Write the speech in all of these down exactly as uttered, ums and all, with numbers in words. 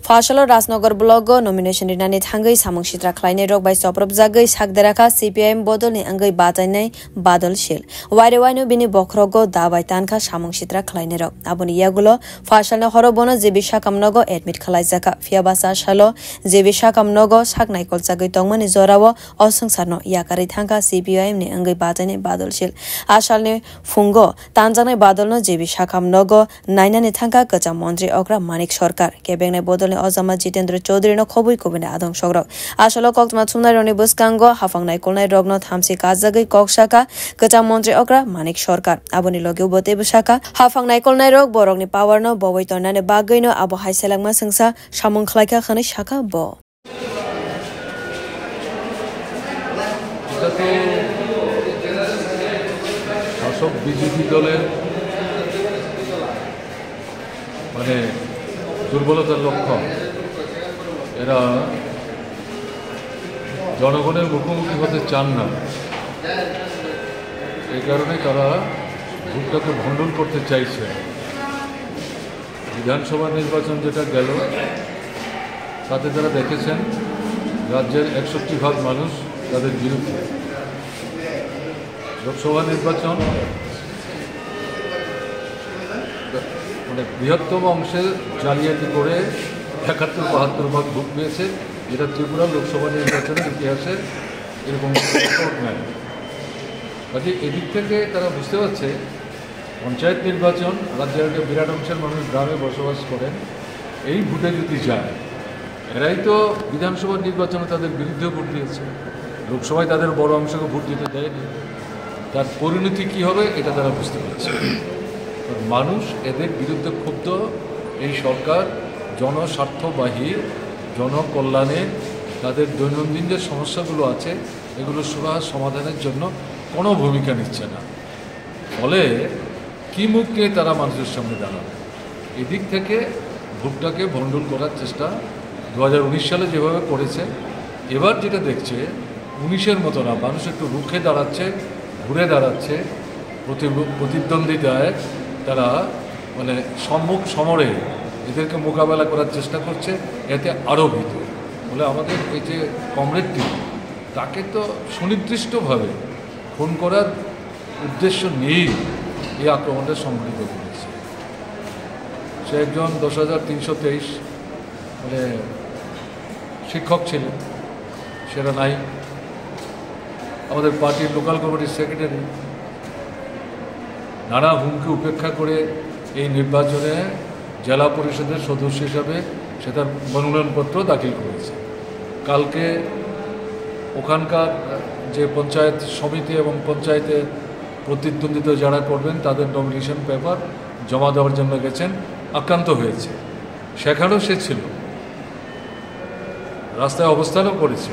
Phasalo Rajnagar blogo nomination rinani thangwi samung sitra khlainairok bai chopropjagwi sakderakha C P I M bodolni wngwi bachainai Badal Shil. Waire waino bini bokhorogo da bai tankha samung sitra khlainairok. Aboni yagulo phasalni horo bono J B Sakam nogo admit khlaijakha. Phiyaba cha salo J B Sakam nogo sak naikolchagwi tongmani jorao o swngcharno yakarwi thangkha C P I M ni wngwi bachainai Badal Shil. A salni phungo tanjaknai Badalno J B Sakam nogo nainani thangkha kwcham montri okra Manik Sarkar. Kebengnai bodolni ojama Jitendra Chaudhary no khobwi kubuni adong songrok. Asalo koktwma thumnairokni bwskango haphang naikolnairokno thamchi kajagwi kok sakha kwcham montri okra Manik Sarkar. Aboni loge bo teibo sakha, haphang naikolnairok borokni power no bowai tongnani bagwino abo hai selengma swngsa samung khlaikha hwnwi sakha bo. এটা তো শাসক বিজেপি দলের মানে দুর্বলতার লক্ষণ। এরা জনগণের মুখোমুখি হতে চান না, এই কারণে তারা ভোটটাকে ভণ্ডুল করতে চাইছে। বিধানসভা নির্বাচন যেটা গেল, তাতে তারা দেখেছেন রাজ্যের একষট্টি ভাগ মানুষ তাদের বিরুদ্ধে। লোকসভা নির্বাচন মানে বৃহত্তম অংশে জালিয়াতি করে একাত্তর বাহাত্তর ভাগ ভোট পেয়েছে, যেটা ত্রিপুরা লোকসভা নির্বাচনের ইতিহাসে এরকম কোনো রেকর্ড নাই। কাজে এদিক থেকে তারা বুঝতে পারছে পঞ্চায়েত নির্বাচন, রাজ্যের একটা বিরাট অংশের মানুষ গ্রামে বসবাস করেন, এই ভোটে যদি যায়, এরাই তো বিধানসভা নির্বাচনে তাদের বিরুদ্ধে ভোট দিয়েছে, লোকসভায় তাদের বড় অংশকে ভোট দিতে দেয়নি। তার পরিণতি কি হবে, এটা তারা বুঝতে পারছে। কারণ মানুষ এদের বিরুদ্ধে ক্ষুব্ধ। এই সরকার জনস্বার্থবাহী, জনকল্যাণে তাদের দৈনন্দিন যে সমস্যাগুলো আছে, এগুলো সুরাহা সমাধানের জন্য কোনো ভূমিকা নিচ্ছে না। ফলে কি মুখ নিয়ে তারা মানুষের সামনে দাঁড়াবে? এদিক থেকে ভোটটাকে ভণ্ডুল করার চেষ্টা দু হাজার উনিশ সালে যেভাবে করেছে, এবার যেটা দেখছে উনিশের মতো না, মানুষ একটু রুখে দাঁড়াচ্ছে, ঘুরে দাঁড়াচ্ছে, প্রতি-, প্রতিদ্বন্দ্বিতায় তারা মানে সম্মুখ সমরে এদেরকে মোকাবেলা করার চেষ্টা করছে, এতে আরও ভীত। ফলে আমাদের এই যে কমরেডটি, তাকে তো সুনির্দিষ্টভাবে খুন করার উদ্দেশ্য নিয়েই এই আক্রমণটা সংঘটিত করেছে। সে একজন দশ হাজার তিনশো তেইশ মানে শিক্ষক ছিলেন, সেটা নাই। আমাদের পার্টির লোকাল কমিটির সেক্রেটারি নানা হুমকি উপেক্ষা করে এই নির্বাচনে জেলা পরিষদের সদস্য হিসাবে সে তার মনোনয়নপত্র দাখিল করেছে। কালকে ওখানকার যে পঞ্চায়েত সমিতি এবং পঞ্চায়েতে প্রতিদ্বন্দ্বিতা যারা করবেন, তাদের নমিনেশন পেপার জমা দেওয়ার জন্য গেছেন, আক্রান্ত হয়েছে, সেখানেও সে ছিল, রাস্তায় অবস্থানও করেছে।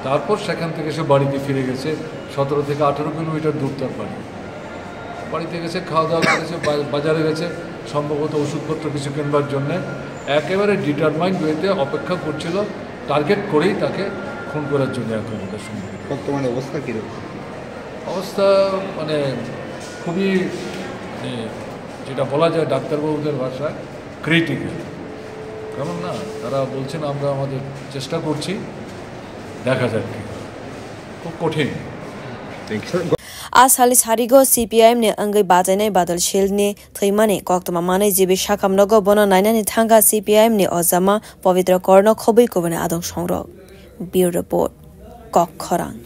তারপর সেখান থেকে সে বাড়িতে ফিরে গেছে, সতেরো থেকে আঠারো কিলোমিটার দূর তার বাড়ি। বাড়িতে গেছে, খাওয়া দাওয়া করেছে, বা-, বাজারে গেছে, সম্ভবত ওষুধপত্র কিছু কিনবার জন্যে। একেবারে ডিটারমাইন্ড ওয়েতে অপেক্ষা করছিল, টার্গেট করেই তাকে খুন করার জন্য আক্রমণটা সংঘটিত। বর্তমানে অবস্থা কীরকম? অবস্থা মানে খুবই, মানে, যেটা বলা যায় ডাক্তারবাবুদের ভাষায়, ক্রিটিক্যাল। কারণ না, তারা বলছেন, "আমরা আমাদের চেষ্টা করছি, দেখা যাক কী হয়।" খুব কঠিন। Thank you. A salni sarigo C P I M ni wngwi bachainai Badal Shil ni thwimani koktwma manwi G B Sakam nogo bono nainani thangkha C P I M ni ojama Pabitra Korno khobwi kubuni adong songrok. Bureau Report, Kokkhorang.